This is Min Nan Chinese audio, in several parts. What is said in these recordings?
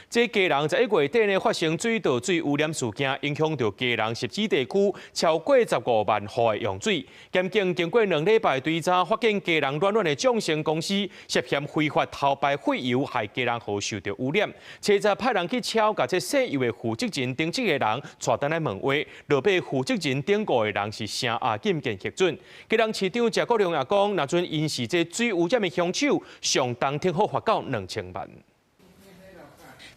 這基隆11月底呢發生水道水污染事件，影響著基隆汐止地區超過15萬戶的用水。檢警經過2禮拜追查，發現基隆暖暖的眾成公司涉嫌非法偷排廢油，害基隆河受著污染。車查派人去抄，共這卸油的負責人等七個人帶轉來問話，落尾負責人等五個人是聲押禁見核准。基隆市長謝國樑也講，若準𪜶是這水污染的兇手，上重聽好罰到2000萬。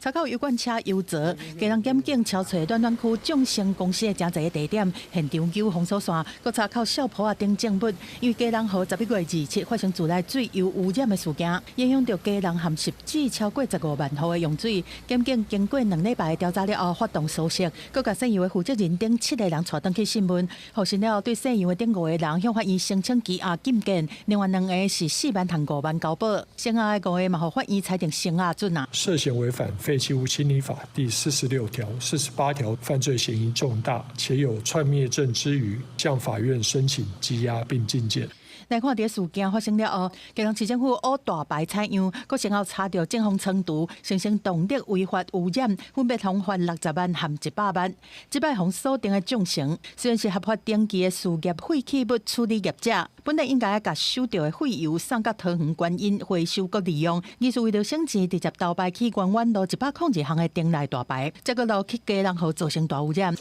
查到油罐車油槽，基隆檢警抄揣暖暖區眾成公司的誠濟個地點，現場揪封鎖線，閣查扣數簿仔等證物。因為基隆河11月27發生自來水油污染的事件，影響著基隆和汐止超過15萬戶的用水。檢警經過2禮拜的調查了後，發動搜索，閣共卸油的負責人等七個人帶轉去訊問。獲審了後，對卸油的等五個人向法院申請羈押禁見，另外兩個是4萬和5萬交保，剩下的五個嘛予法院裁定聲押准啊。涉嫌違反廢棄物清理法第46條、48條，犯罪嫌疑重大，且有竄滅證之虞，向法院申請羈押並禁見。來看佇事件發生了後，基隆市政府烏大排採樣，閣先後查著政風倉廚，形成動力違法污染，分別予罰60萬和100萬。這擺予鎖定的眾成，雖然是合法登記的事業廢棄物處理業者，本來應該愛共收著的廢油送到桃園觀音回收閣利用，而是為著省錢，直接偷排去關灣路102項的頂內大排，結果落去基隆河造成大污染。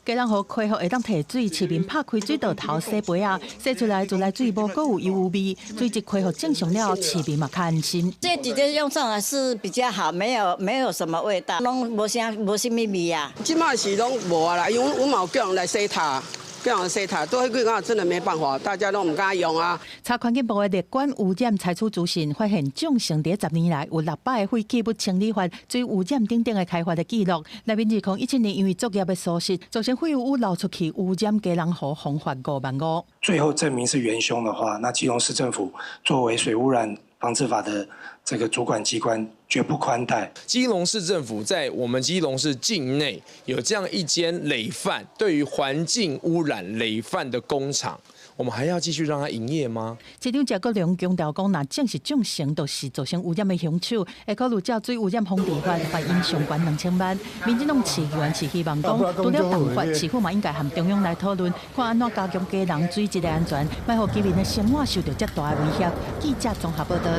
基隆河恢復會當提水，市民拍開水道頭洗杯仔，洗出來自來水無閣有油污味，水質恢復正常了，市民嘛較安心。這直接用上來是比較好，沒有什麼味道，攏無啥無啥物味啊。這馬是攏無啊啦，因為阮嘛有叫人來洗塔，叫人洗塔，都彼幾工真的沒辦法，大家都毋敢用啊。查環境部的列管污染採取資訊，發現眾成佇10年來有600個廢棄物清理法、水污染等等的開罰的記錄。內面2017年因為作業的疏失，造成廢油流出去污染基隆河，予罰5萬5。最後證明是元兇的話，那基隆市政府作為水污染防治法的這個主管機關，絕不寬待。基隆市政府在我們基隆市境內有這樣一間累犯，對於環境污染累犯的工廠，我們還要繼續讓它營業嗎？市長謝國樑強調講，若證實眾成就是造成污染的兇手，會考慮照水污染防治法罰𪜶上懸2000萬。民進黨市議員是希望講，除了重罰，市府嘛應該和中央來討論，看按怎加強基隆水質的安全，莫予居民的生活受著遮大的威脅。記者綜合報導。